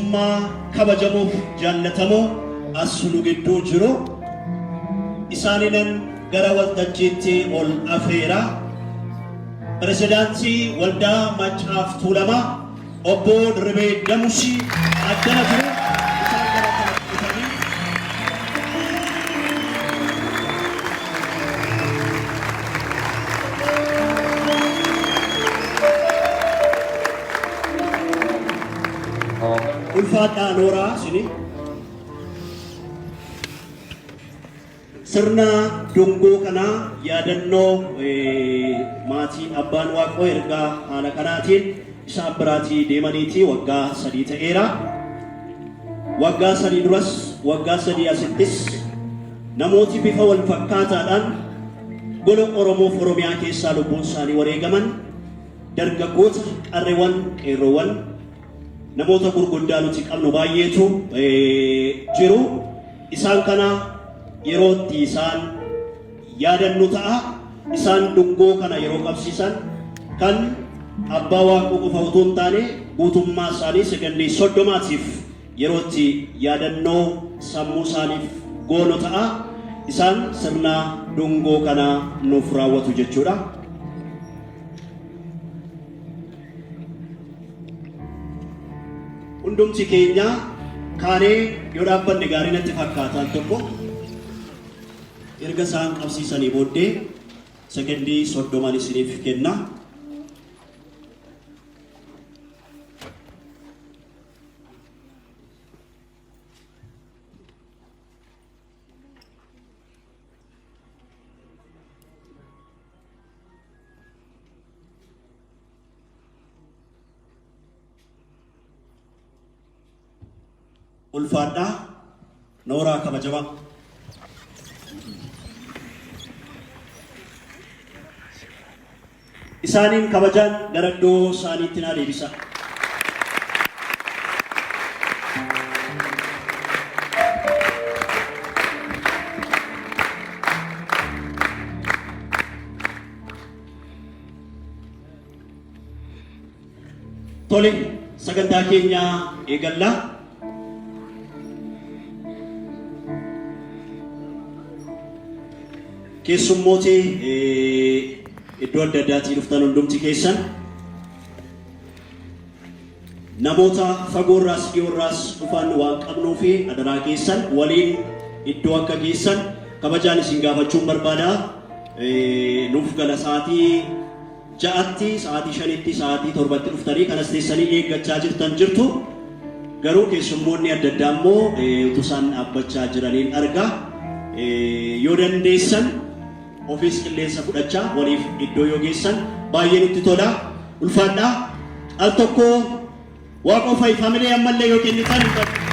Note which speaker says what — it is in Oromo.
Speaker 1: Keessummaa kabajamoof jaallatamoo as nu gidduu jiru. Isaaniinan gara waltajjiitti ol afeera. Pirezidaantii Waldaa Maccaaf Tuulamaa Obbo Dirribee Damusii addana jiru. Isaan gara kanatti dhufanii Ulfaadhaa nooraa isinii. Sirna dungoo kanaa yaadannoo maatii Abbaan Waaqoo ergaa haala kanaatiin isaan biraatii deemaniitii waggaa 3 ta'eera. Waggaa 3 duras waggaa 3 asittis namooti bifa wal fakkaataadhaan gola Oromoof Oromiyaa keessaa lubbuun isaanii wareegaman dargaggoota, qarreewwan, qeerroowwan Namoota gurguddaa nuti qabnu baay'eetu jiru. Isaan kana yeroo itti isaan yaadannu ta'a. Isaan dungoo kana yeroo qabsiisan kan abbaa waaqoo qofa utuu hin taane guutummaa isaanii sekondii soddomaatiif yeroo itti yaadannoo sammuu isaaniif goonu ta'a. Isaan sirna dungoo kana nuuf raawwatu jechuudha. Hundumti keenya kaanee yoo dhaabbanne gaarii natti fakkaata al tokko erga isaan qabsiisanii booddee sekendii soddoman isiniif kenna. Ulfaadhaa nooraa kabajamaa. Isaaniin kabajaan gara iddoo isaaniitti naa deebisaa. Tole, sagantaa keenya eegalla. Keessummooti iddoo adda addaatii dhuftan hundumti keessan namoota fagoorraas dhiyoorraas dhufan waan qabnuu fi adaraa keessan waliin iddoo akka geessan kabajaan isin gaafachuun barbaada. Nuuf gala sa'aatii 6tti, sa'aatii 5tti, sa'aatii 7tti dhuftanii kanas teessanii eeggachaa jirtan jirtu. Garuu keessummoonni adda addaa immoo utuu isaan dhaabbachaa jiraniin arga. Yoo dandeessan ofiis qilleensa fudhachaa waliif iddoo yoo geessan baay'ee nutti tola. Ulfaadhaa. Al tokko Waaqoo fa'i family ammallee yoo kennitan hin badu.